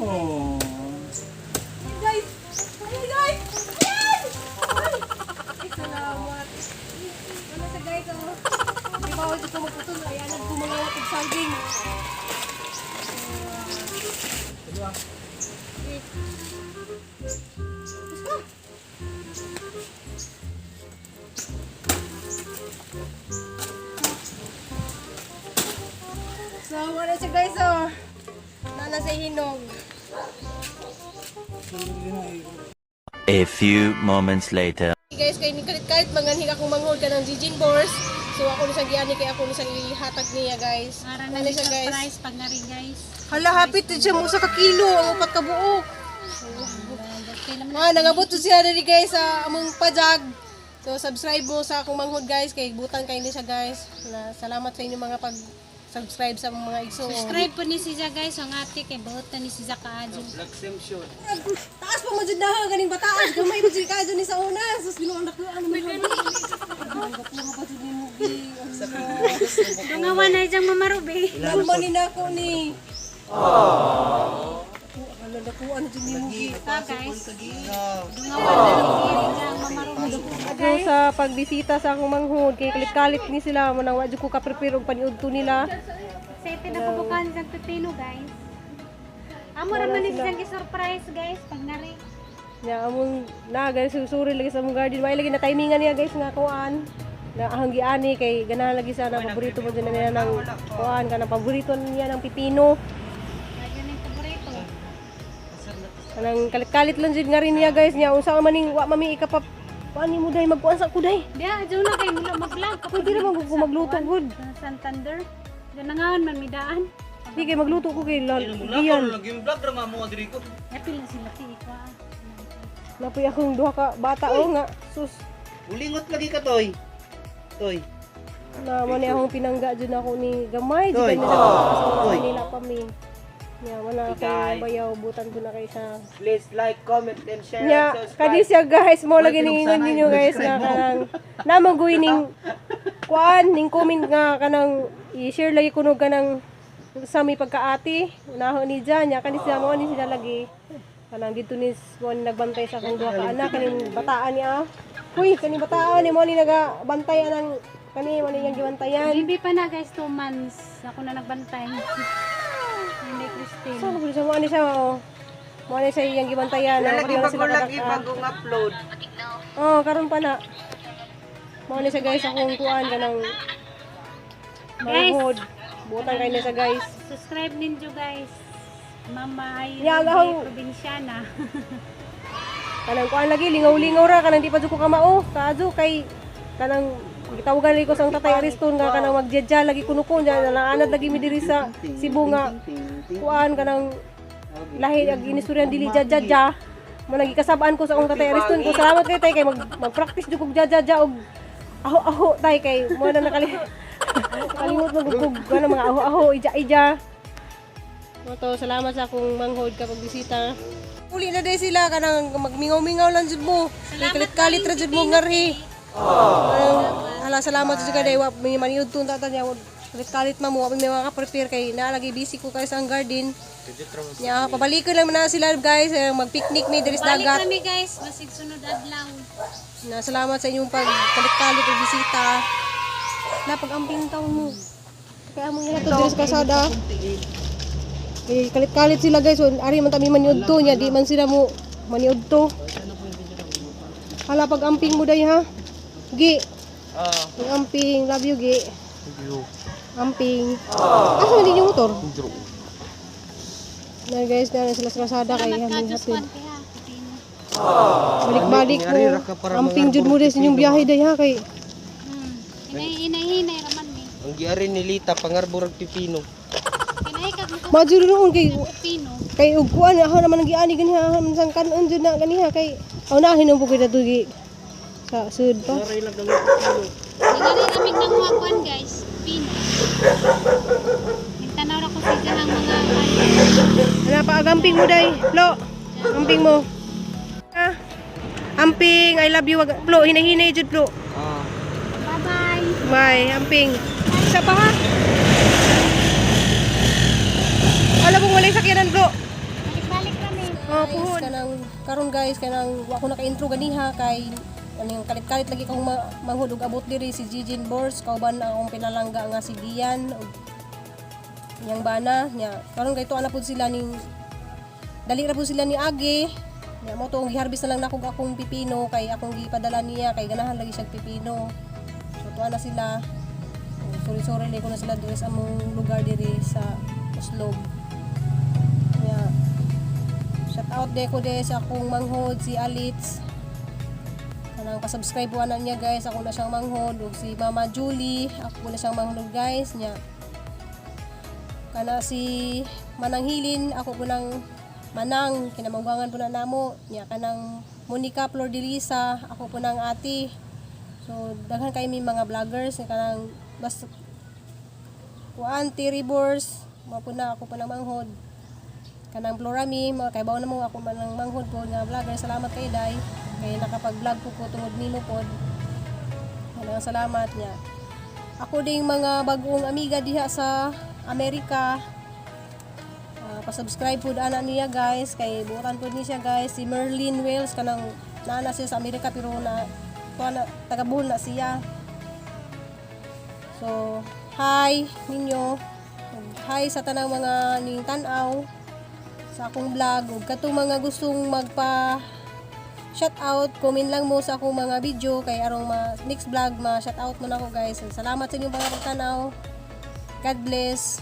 Oh. Guys! Ayan, guys! Ayan! Ay! Ay, salamat. Ano sa guys, oh. Di ba, dito magputol. Ayan, nagkumangawat og saging. Gusto. So, wala siya, guys, oh. Nana sa hinog. A few moments later. Hey guys, kay ni kalit kalit manganhig akong manghod ka ng Gigin Bors. So ako ni siyang giani kay ako ni siyang ihatag niya, guys. Para Ano na siya, guys? surprise pag nari, guys. Hala, hapit to siya mo sa kakilo ang upat ka buok. Ah, nangabot to siya diri, guys, sa among pajag. So subscribe mo sa akong manghod, guys, kay butan kay ni siya, guys. Na salamat sa inyong mga pag subscribe sa among mga igsoon. Subscribe po ni siya, guys. Ang ate kay buot na ni siya kaadyo. Taas pa mo jud na ganing bataas gamay mo jud ka ni sa una. Sus, Ginoo, anak ko ano man. Ano pa jud nimo gi? Dungawan na diyang mamarubi. Lamba ni nako ni. Aww. Ano na ko ano jud nimo gi? Ta, guys. Dungawan na ni siya mamarubi. Ako sa pagbisita sa akong manghod kay kalit-kalit ni sila mo nang wa jud ko ka-prepare og paniudto nila. Excited ako bukan siyang pipino, guys. Amo ra man ni siyang gi-surprise, guys, pag nari. Nya among na guys, susuri lagi sa among garden. May lagi na timingan niya, guys, nga kuan. Na ahang giani kay ganahan lagi sana paborito mo jud na niya ng kuan kanang paborito niya ng pipino. Lagi na yung paborito. Kanang kalit-kalit lang jud nga rin niya, guys, niya unsa man ning wa mami ikapap kuan nimo day magkuan sa ko day. Diya, adyo na kay mula mag-vlog. Pwede ra man ko magluto gud. Sa Santander. Ganangaon man midaan. Di kay magluto ko kay lal. Giyan. Lagi yung vlog ra mo diri ko. Yapil na sila ti ikwa. Napoy akong duha ka bata o nga. Sus, Ulingot lagi ka, Toy. Toy. na mo ni akong pinangga jud ako ni gamay jud Toy. kay nila sa Toy. nila pa mi. Nya wala Guys. kay bayaw butan ko na kay sa Please like, comment and share Nya and subscribe. kani siya, guys, mo lagi Uy, ningon pinugsanay, ninyo, guys, nga subscribe mo. kanang namogoy ning kuan ning comment nga kanang i-share lagi kuno kanang sa may pagkaati unaho ni Jan. Nya kani siya mo ni sila lagi kanang dito ni mo ni nagbantay sa akong duha ka anak kaning bataan niya. Huy, kaning bataan ni mo ni nagabantay anang kani mo ni iyang gibantayan. Baby pa na, guys, 2 months. Ako na nagbantay. Hindi Christine. Saan ko siya mo ani siya oh. Mo ni siya iyang gibantayan. Lagi Pareho bago sila lagi kadak-a. bagong upload. Oh, karon pa na. Mao ni siya, guys, akong kuan kanang Guys. manghod. Butan kay na siya, guys. Subscribe ninyo, guys. Mama ay Yeah, ang- probinsyana. Kanang kuan lagi lingaw-lingaw ra kanang di pa jud ko kamao. Kaadyo kay kanang gitawagan lagi ko sa tatay Ariston nga kanang magdyadya lagi kuno ko nya naanad lagi mi diri sa Cebu nga kuan kanang lahi ag inistoryan dili dya. Mo lagi kasabaan ko sa akong tatay Ariston ko. Salamat kay tay kay mag mag-practice jud kog dya og aho-aho tay kay mo na nakali kalimot mo gug kanang mga aho-aho ija-ija. Mo to, salamat sa akong manghod kapag bisita. Uli na day sila kanang magmingaw-mingaw lang jud mo. Kay kalit-kalit ra jud mo ngari. Kanang, hala, salamat jud ka day wa may maniud tun ta niya. Kalit-kalit ma mo wa may mga prepare kay naa lagi busy ko kay sa ang garden. Nya pabalikon lang na sila, guys, eh, mag-picnic mi diri sa Balik dagat. kami, guys, basig sunod adlaw. Na salamat sa inyong pagkalit-kalit ug bisita. Na pag-amping taon mo. Kaya mo nga to diri sa kalsada. Eh, kalit-kalit sila, guys. So, ari man tami maniudto nya di man sila mo maniudto. Hala, pag-amping mo day ha. Gi, Ah. ang amping, love you, Gi. Thank you. Amping. Asa man din yung motor? Na guys, na sila sa kalsada kay Salamat ka aming Diyos hatid. Juan ha. Pipino. Balik-balik mo. Ari, ra ka para Amping jud mo day sa inyong biyahe day ha kay Hinay hinay raman ni. Ang giari ni Lita pangarburag pipino. Hinay kag mo Madyo noon kay pipino. Kay og kuan ako naman ang giani ganiha ang sang kanon jud na ganiha kay aw na hinom po kita tugi sa sud pa. Aray lang ang pipino. Nagari kami ng mga kuan, guys, pipino. Nagtanaw ra ko sa dyan ang mga Ana pa agamping mo day. Plo. Amping mo. Ah. Amping, I love you. Plo, hinahinay jud, Plo. Ah. Bye-bye. Bye, amping. Isa pa ha. Alam mong walay sakyanan, Plo. Balik-balik. Oh, Guys, puhon. Kanang karon guys, kanang wa ko naka-intro ganiha kay kaning kalit-kalit lagi kong manghud og abot diri si Gijin Bors, kauban ang akong pinalangga nga si Gian ug iyang bana nya. Karon kay tuwa na pud sila ning dali ra pud sila ni Agi nya. Mo to giharvest na lang nako akong pipino kay akong gipadala niya kay ganahan lagi siya pipino. So tuwa na sila. Sorry, sorry ko na sila diri sa among lugar diri sa Oslo nya. Shout out de ko de sa akong manghod si Alitz. Kanang pa-subscribe po ana niya, guys. Ako na siyang manghod ug si Mama Julie, ako na siyang manghod, guys, niya. Kana si Manang Hilin, ako po nang manang kinamanggangan po na namo niya. Kanang Monica Flor de Lisa, ako po nang ate. So daghan kay mi mga vloggers nga kanang basta kuan T-Ribors, mao po na ako po nang manghod. Kanang Florami, mga kaybaw na mo ako man ang manghod po nga vlogger. Salamat kay Day kay nakapag-vlog po ko tungod nimo pod. Kanang salamat niya. Ako ding mga bagong amiga diha sa Amerika. Ah, pa-subscribe pud ana niya, guys, kay buotan pud ni siya, guys. Si Merlin Wells, kanang naa na siya sa Amerika pero na kuan na, taga Bohol na siya. So hi ninyo. Hi sa tanang mga ning tan-aw sa akong vlog ug katong mga gustong magpa shout out, comment lang mo sa akong mga video kay arong ma next vlog ma shout out mo na ako, guys. Salamat sa inyong mga pagtanaw. God bless.